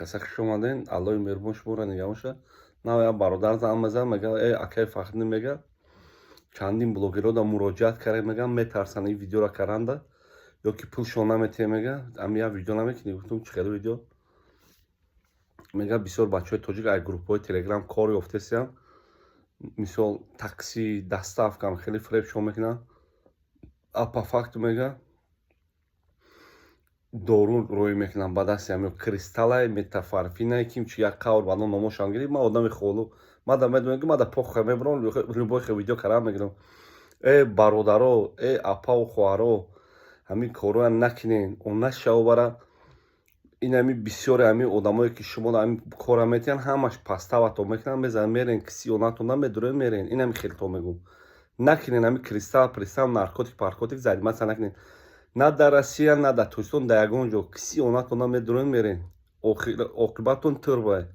Каса хуш омаден, Аллоҳи меҳрубон шуморо нигаҳбон шавад. Нав як бародар занг мезанад, мега: «Э, акаи Фахриддин», мега, «чандин блогерҳо муроҷиат кардем», мега, «метарсанд ин видеоро каранда ё ки пулшон наметиҳем», мега, «ами як видео намекунӣ?» Гуфтум: «Чӣ хеле видео?» Мега: «Бисёр бачаҳои тоҷик аз группҳои Телеграм кор ёфтесиям, мисол, такси, доставка, хеле фиребшон мекунанд, а по факту», мега, «дору роӣ мекунанд ба дасти ҳамин кристаллай, метафарфинай, ким чи як қавр ба ном номошам гирифт. Ман одами холу, ман да медонам, ки ман да похуй, мебарам, любой хел видео кардан мегирам. Э, бародаро, э, апаву хоҳаро, ҳамин корҳоя накунен, он нашава бара ин ҳами бисёре ҳамин одамое, ки шумо ҳамин кора метиҳанд, ҳамаш подставатон мекунанд, мезананд, мерен, кисионатон намедурен, мерен. Ин ҳами хелто мегӯм, накунен ҳами кристалл, присталл, наркотик, паркотик заниматься накунен, на дар Россия, на дар Тоҷикистон, дар ягон ҷо. Кисионатон намедурен, мерен, оқибатон турбай».